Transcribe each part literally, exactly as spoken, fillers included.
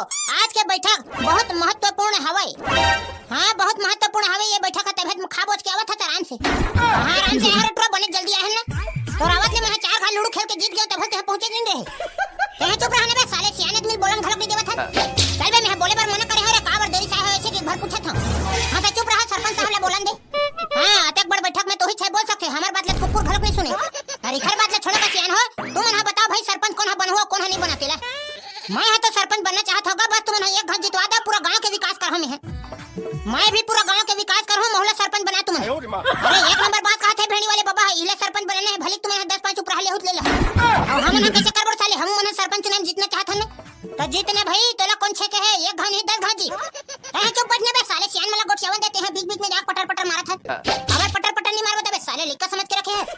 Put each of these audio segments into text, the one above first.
आज के बैठक बहुत महत्वपूर्ण हवय। हाँ, बहुत महत्वपूर्ण हवय ये बैठक ह, तभे त खा बोज के आवत हस आराम से। हाँ, आराम से आए हस रे टुरा, बने जल्दी आए हस ना। तोर आवत ले मैं चार घाट लूडो खेल के जीत गेंव, तभे तेहा पहुंचे नइ रहे। तेहा चुप रह ना बे साले, सियान आदमी बोलन घलोक नइ देवत हस। चल बे, मैं बोले बर मना करे हंव रे, काबर देरी से आए हस अइसे कि एक भर पूछत हंव। हाँ त चुप रह, सरपंच साहब ला बोलन दे। हाँ, अतेक बड़ बैठक में तोहीच ह बोल सकथे, हमर बात ला कुकुर घलोक नइ सुने। अरे एखर बात ला छोड़ो बे सियान हो, तुमन ह बताव भाई, सरपंच कोन ह बनहू अउ कोन ह नइ बना तेला। मैं ह तो सरपंच बनना चाहत हंव गा, बस तुमन ह एक घांव जितवा दव, पूरा गांव के विकास करहूं मैं ह। मैं भी पूरा गांव के विकास करहूं, महू ला सरपंच बना तुमन। अरे एक नंबर बात कहत हे भेड़ी वाले बबा, इही ला सरपंच बनाना हे, भले तुमन ह दस पांच उपराहा लेहू त ले ला। अउ हमन ह कइसे करबो साले, हमू मन ह सरपंच चुनाव में जीतना चाहत हन। त जीत ना भाई, तोला कोन छेके हे, एक घांव नहीं दस घांव जीत। ए, चुप बैठ ना बे साले, सियान मन ला गोठियावन दे, तेहा बीच बीच में जाके पटर पटर मारत हस। अगर पटर पटर नइ मारबे त बे साले, लइका समझ के रखे हस।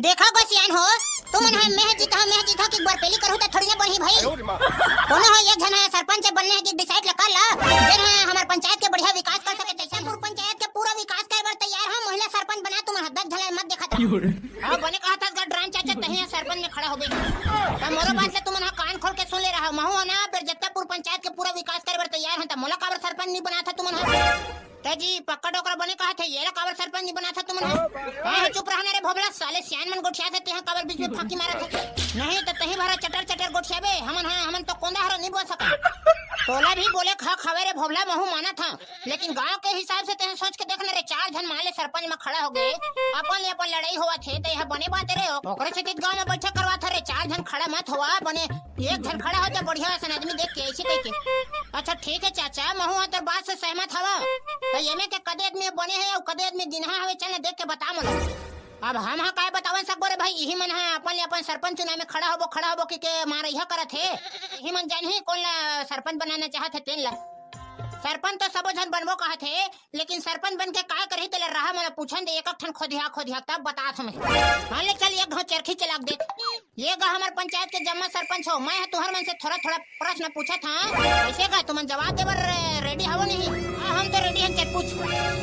देखव गा सियान हो, तुमन ह मैं ह जीतहूं, मैं ह जीतहूं कि बरपेली करहू त थोड़ी ना बनही भाई। कोनो ह एक झन ह सरपंच बनना हे कि decide ला कर ला, जेन ह हमर पंचायत के बढ़िया विकास कर सके, तइसे पूरा पंचायत के पूरा विकास करे बर तैयार हंव, महू ला सरपंच बना तुमन ह, दस झन ला मत देखा। हाँ, बने कहत हस गा डराम चाचा, तहीं ह सरपंच में खड़ा होबे। त मोरो बात ला तुमन ह कान खोल के सुन ले रहव, महू ह ना बेरजत्तापुर पंचायत के पूरा विकास करे बर तैयार हंव, त मोला काबर सरपंच नइ बनात हव तुमन ह? त जी, पक्का डोकरा बने कहत हे, येला काबर सरपंच नइ बनात हव तुमन ह? हाँ, चुप रह ना रे भोभला, साले सियान मन गोठियात हे, तेहा काबर बीच में फांकी मारत हस? नहीं त तहीं भर चटर चटर गोठियाबे, हमन ह, हमन तो कोंदा हर नइ बोल सकन। तोला भी बोले के हक हवे रे भोभला, महू मानत हंव। लेकिन गांव के हिसाब से तेहा सोच के देख ना रे, चार झन मान ले सरपंच में खड़ा होगे, अपन ले अपन लड़ई होवत हे, त एहा बने बात हे रे। ओकरे सेती गांव में बैठक करवात हन रे, चार झन खड़ा मत होवा, बने एक झन खड़ा हो जा, बढ़िया असन आदमी देख के, अइसे कहिके। अच्छा ठीक हे चाचा, महू ह तोर बात से सहमत हवं। त एमे के कते आदमी बने हे अउ कते आदमी गिनहा हवे, चल ना देख के बता मोला। अब हम ह काय बतावन सकबो रे भाई, इही मन ह अपन ले अपन सरपंच चुनाव में खड़ा होबो, खड़ा होबो कहिके मारइहा करत हे। इही मन जानही कोन ला सरपंच बनाना चाहत हे तेन ला। सरपंच तो सबो झन बनबो कहत हे, लेकिन सरपंच बन के काय करही तेला रहा, मोला पूछन दे एक एक ठन खोदिहा खोदिहा, तब बतात हंव मैं। मान ले चल एक घांव चरखी चला के देख। ये गा हमर पंचायत के जम्मा सरपंच हो, मैं ह तुंहर मन से थोड़ा थोड़ा प्रश्न पूछत हंव, कइसे गा तुमन जवाब दे बर रे-, ready हवव नहीं? हाँ, हम तो ready हन, चल पूछ।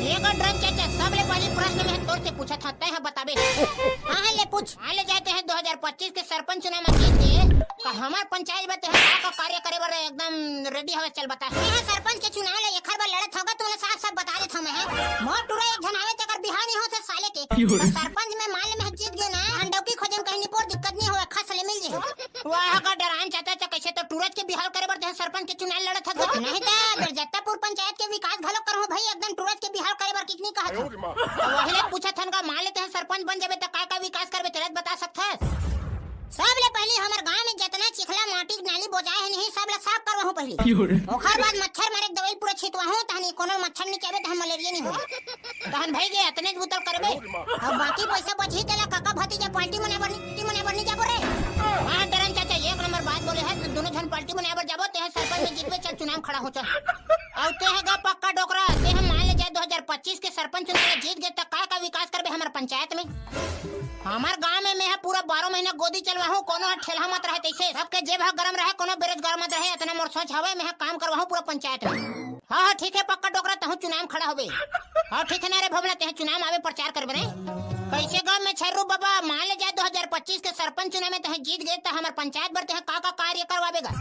ये गा डराम चाचा, सबले पहली प्रश्न मैं ह तोर से पूछत हंव, तैं ह बताबे। हाँ, हाँ, ले पूछ। मान ले जाए तेहा दो हजार पच्चीस के सरपंच चुनाव में जीत गे, त हमर पंचायत में तेहा का का कार्य करे बर एकदम ready हवस, चल बता। मैं ह सरपंच के चुनाव ला एखर बर लड़त हंव गा, तुमन ला साफ साफ बता देत हंव मैं ह। मोर टुरा एक झन आवे तेकर बिहाव नइ होत हे साले के। त सरपंच में मान ले मैं ह जीत गेंव ना, हम डौकी खोजे म कहीं निपोर दिक्कत नइ होवय, खस ले मिल जाही। वाह गा डराम चाचा, त कइसे तो टुरच के बिहाव करे बर तेहा सरपंच के चुनाव लड़त हस गा? नहीं त बेरजत्तापुर पंचायत के विकास घलो करहूं भाई, एकदम टुरच के बिहाव करे बर कितनी कहत हस। त वही ले पूछत हन गा, मान ले तेहा सरपंच बन जाबे त काय काय विकास करबे, तेला बता सकथस? सबले पहिली हमर गांव में जतना चिखला माटी नाली बोजाए हे नहीं, सब ला साफ करवाहूं पहिली। ओखर बाद मच्छर मारे के दवाई पूरा छितवाहूं, तहन कोनो मच्छर नइ चाबे, तहन मलेरिया नइ होय। तहन भई गे, अतनेच बुता ल करबे। अउ बाकी पइसा बचही तेला कका भतीजा पार्टी मनाए बर नइ, पार्टी मनाए बर नइ जाबो रे। हाँ डराम चाचा, एक नंबर बात बोले हस, दूनों झन पार्टी मनाए बर जाबो, तेहा सरपंच में जीतबे, चल चुनाव में खड़ा हो चल। अउ तेहा गा पक्का डोकरा, तेहा मान ले जाए दो हजार पच्चीस के सरपंच चुनाव में जीत गे त काय का विकास करबे हमर पंचायत में? हमर गांव में मैं ह पूरा बारह महीना गोदी चलवाहूं, कोनो ह ठेलहा मत रहे तइसे, सबके जेब ह गरम रहे, कोनो बेरोजगार मत रहे, अतना मोर सोच हवय, मैं ह काम करवाहूं पूरा पंचायत में। हाँ, हाँ, ठीक हे, पक्का डोकरा, तहूं चुनाव में खड़ा होबे। हाँ, ठीक हे ना रे भोभला, तेहा चुनाव में आबे प्रचार करबे रे। कइसे गा मैं छर्रू बबा, मान ले जाए दो हजार पच्चीस के सरपंच चुनाव में तेहा जीत गे, त हमर पंचायत बर तेहा का का कार्य करवाबे गा?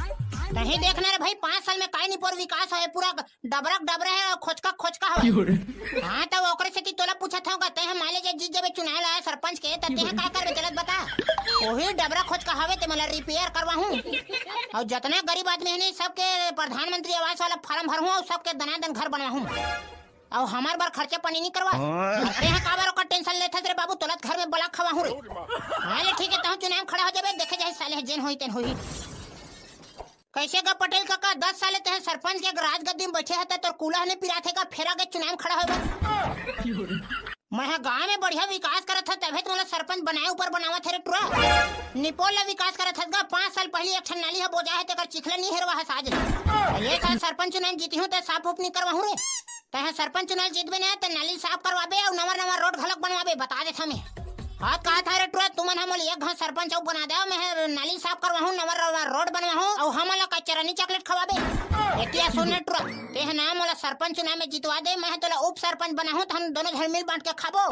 तहीं देख ना रे भई, पाँच साल में काय निपोर विकास होय, पूरा डबरा के डबरा हे, खोचका के खोचका हवय। हाँ, त ओकरे सेती तोला पूछत हंव गा, तेहा मान ले जे जीत जाबे चुनाव ला सरपंच के, त तेहा का करबे, चलत बता। ओही डबरा खोचका हवे, ते मन ला repair करवाहूं। अउ जतना गरीब आदमी हे नहीं, सबके प्रधानमंत्री आवास वाला form भरहूं अउ सबके दनादन घर बनवाहूं। अउ हमर बर खर्चा पानी नइ करवा। तेहा काबर ओकर tension लेथस रे बाबू, तोला त घर में बला खवाहूं रे। हाँ ले ठीक हे, तहूं चुनाव में खड़ा हो जाबे, देखे जाही साले जेन होही तेन होही। कइसे गा पटेल कका, दस साल ले तेहा सरपंच के राजगद्दी में बइठे हस, त तोर कूल्हा नइ पिरात हे का, फेर आगे चुनाव में खड़ा होय बर? मैं ह गांव में बढ़िया विकास करत हंव, तभे त मोला सरपंच बनाए ऊपर बनावत हे रे टुरा। निपोर ला विकास करत हस गा, पाँच साल पहिली एक ठन नाली ह बोजा हे, तेकर चिखला नइ हेरवा हस आज ले। ये साल सरपंच चुनाव जीतहूं त साफ उफ नइ करवाहूं रे। तेहा सरपंच चुनाव जीतबे ना, त नाली साफ करवाबे अउ नवा नवा रोड घलोक बनवाबे, बता देथंव मैं। हाथ कहा था रे टुरा, तुमन ह मोला एक घांव सरपंच अउ बना देव, मैं ह नाली साफ करवाहूं, नवा नवा रोड बनवाहूं, अउ हमन ला चरनी चॉकलेट खवाबे। एतिया सुन न टुरा, तेह ना मोला सरपंच चुनाव में जितवा दे, मैं तोला उप सरपंच बनाहूं, त हम दोनों झन मिल बांट के खाबो।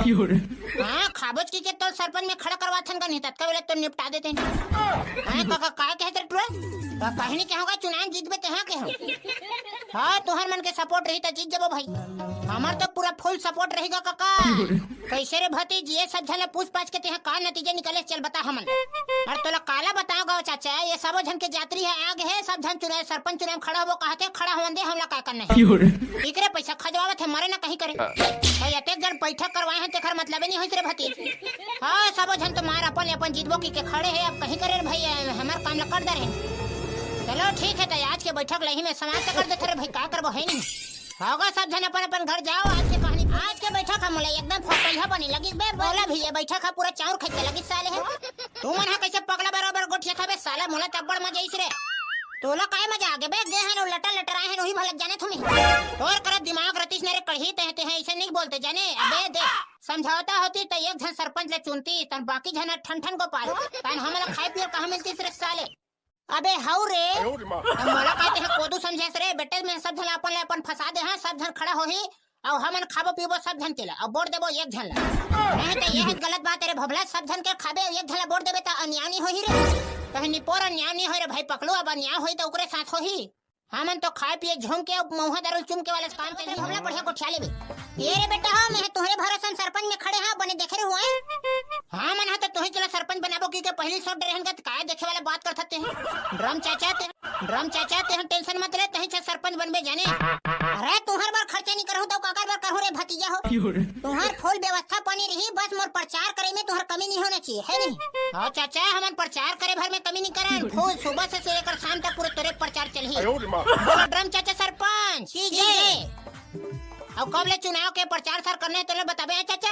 हाँ, खाबोच की के तोला सरपंच में खड़ा करवाथन का नहीं, ततका बेला तो निपटा देते हैं। हाँ, का, का, का कहत रे टुरा? का कहनी के होगा, चुनाव जीतबे तेहा के हो। हाँ, तुहर मन के सपोर्ट रही त जीत जबो भाई। हमर तो पूरा फुल सपोर्ट रहेगा काका। कैसे रे भतीजी, ये सब झन ला पूछ पाछ के तेहा का नतीजा निकले, चल बता हमन। अरे तोला काला बताओ गाँव चाचा, ये सबो झन के जातरी है आग है, सब झन चुनाव, सरपंच चुनाव में खड़ा होबो कहते, खड़ा होवन दे, हमला का करना है। इकरे पैसा खजवावत है, मरे ना कहीं करे। भाई अतेक जन बैठक करवाए हैं, तेखर मतलब नहीं होइस रे भतीज। हाँ, सबो झन तो मार अपन ले अपन जीतबो की के खड़े है, अब कहीं करे रे भाई, हमर काम ला कर दे रहे। चलो ठीक है, तो आज के बैठक लही में समाप्त कर देते रे भाई, का करबो है नहीं। होगा, सब झन अपन अपन घर जाओ। आज के कहानी, आज के बैठक ह मोला एकदम फोकलिया बनी लगिस बे। बोला भी, ये बैठक ह पूरा चाउर खाए के लगिस साले है। तू मन ह कैसे पगला बराबर गोठिया था बे साला, मोला तब्बड़ मजा आइस रे। तोला काय मजा आगे बे, गे हन लटर लटर आए हन, वही भलक जाने तुम्हें। तोर करा दिमाग रतीस न रे कढ़ी, ते ते ऐसे नहीं बोलते जाने। अबे दे, समझौता होती त एक झन सरपंच ले चुनती, तन बाकी झन ठन ठन गोपाल, तन हमला खाए पिए कहाँ मिलतीस रे साले। अबे हऊ रे। अयो रे माँ। अब मोला का तेहा कोदू समझेस रे बेटे, मैं सब झन अपन ले अपन फंसा दे, हाँ, सब झन खड़ा होही, अउ हमन खाबो पीबो सब झन के ला, अउ वोट देबो एक झन ला। नहीं तो यह गलत बात है रे भोभला, सब झन के खाबे अउ एक झन ला वोट देबे त अन्याय नहीं होही रे। कहीं निपोर अन्याय नहीं होही रे भाई पकलू, अब अन्याय होही त ओकरे साथ होही। हमन तो खाए पिए झूम के अउ महुआ दारू चुम के वाला काम चले भोभला, बढ़िया गोठिया लेबे। ये रे बेटा हो, मैं तुम्हारे भरोसा में सरपंच में खड़े हाँ, बने देखे रहे हुए। हाँ, मन हा तो तुही चला सरपंच बनाबो की के पहली सोच डरे हन का, त काय देखे वाला बात करत हते हैं। ड्रम चाचा ते, ड्रम चाचा ते हम टेंशन मत ले, तही छे सरपंच बनबे जाने। अरे तुहर बर खर्चा नहीं करहु तो काकर बर करहु रे भतीजा हो। तुहर फुल व्यवस्था पानी रही, बस मोर प्रचार करे में तुहर कमी नहीं होना चाहिए, है नहीं? हाँ चाचा, हमन प्रचार करे भर में कमी नहीं करन, फुल सुबह से, से लेकर शाम तक पूरे तोरे प्रचार चलही। अयो रे माँ। बोलो ड्रम चाचा सरपंच की जय। अउ कब ले चुनाव के प्रचार सर करने तोले बताबे हैं चाचा?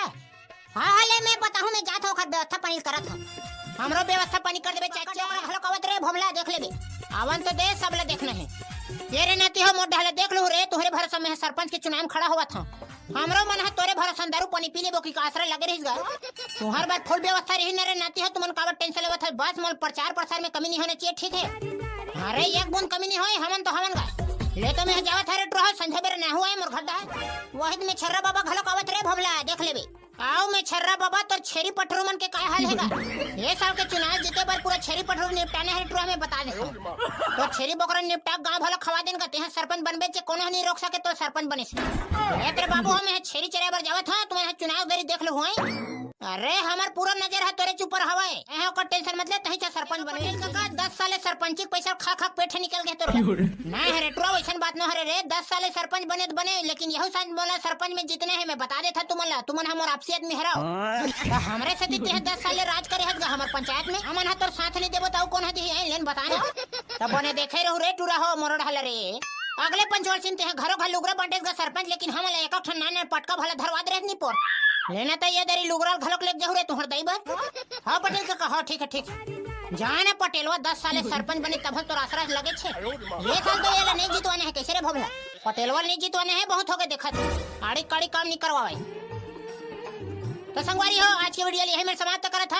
हाँ, हाँ, ले, मैं बताहूँ, मैं जात हूँ, ओखर व्यवस्था पानी करत हूँ। हमरो व्यवस्था पानी कर देबे, चाचा। ओकरा घलो कवत रे, भोमला, देख लेबे। आवन तो दे, सब ला देखना है। ये रे नाती हो, मोर डहला देख लू रे, तुहरे भरोसा में सरपंच के चुनाव में खड़ा होवत हूँ। हमरो मन ह तोरे भरोसा में दारू पानी पी लेबो की का आसरा लगे रहिस गा। तुहर बर फुल व्यवस्था रही न रे नाती हो, तुमन काबर टेंशन लेवत है, बस मोल प्रचार प्रसार में कमी नहीं होना चाहिए, ठीक है? अरे एक बूंद कमी नहीं होए, हमन तो हमन गा। ले तो मैं जावत हरे टुरा, संझा बेरा नाहू आए मोर घर डहा। वही में छर्रा बाबा घलो आवत रे भोमला, देख लेबे। आओ मैं छर्रा बाबा, तोर छेरी पठरू मन के का हाल हेगा? ये साल के चुनाव जीते बर पूरा छेरी पठरू निपटाने हरे टुरा में बता दे। तो छेरी बोकरा निपटा गांव भला खवा देन का, तेहा सरपंच बनबे चे कोनो नहीं रोक सके तो सरपंच बने से। ए तेरे बाबू हम यहाँ छेरी चरे बर जावत हाँ, तुम्हारे चुनाव बेरी देख लो हुआ। अरे हमर पूरा नजर है तोरे ऊपर हवाए। ए ओकर टेंशन मत ले, तही चा सरपंच बने। काका दस साले सरपंची के पैसा खा खा के पेट निकल गए तोर। ना हरे टुरा, वैसन बात ना हरे रे, दस साले सरपंच बने तो बने, लेकिन यहू सांझ मोला सरपंच में जीतने है, मैं बता देता तुमन ला, तुमन हमर आपसी आदमी हराओ। तो हमरे सेती तेह दस साले राज करे हस गा हमर पंचायत में, हमन ह तोर साथ नहीं देबो त अउ कौन ह दिही, लेन बता ना। तब बने देखे रहू रे टुरा हो मोर डहला रे। अगले पंचवार्षिक में तेह घरो घर लुगरा बांटेस गा सरपंच, लेकिन हमन ला एक ठन नान नान पटका भला धरवा दे रहे निपोर। लेना त ये दरी लुगरा घलोक लेके जाहू रे तुहर दाई बर। हाँ पटेल काका, हाँ ठीक है, ठीक है। जाने पटेलवा दस साले सरपंच बने तब तोर आसरा लगे छे। ये साल तो ये ला नहीं जितवाने है, कैसे रे भोभला? पटेलवा नहीं जितवाने है, बहुत हो गए देखा तू। आड़ी काड़ी काम नहीं करवावे। तो संगवारी हो, आज के वीडियो यही में समाप्त करत है।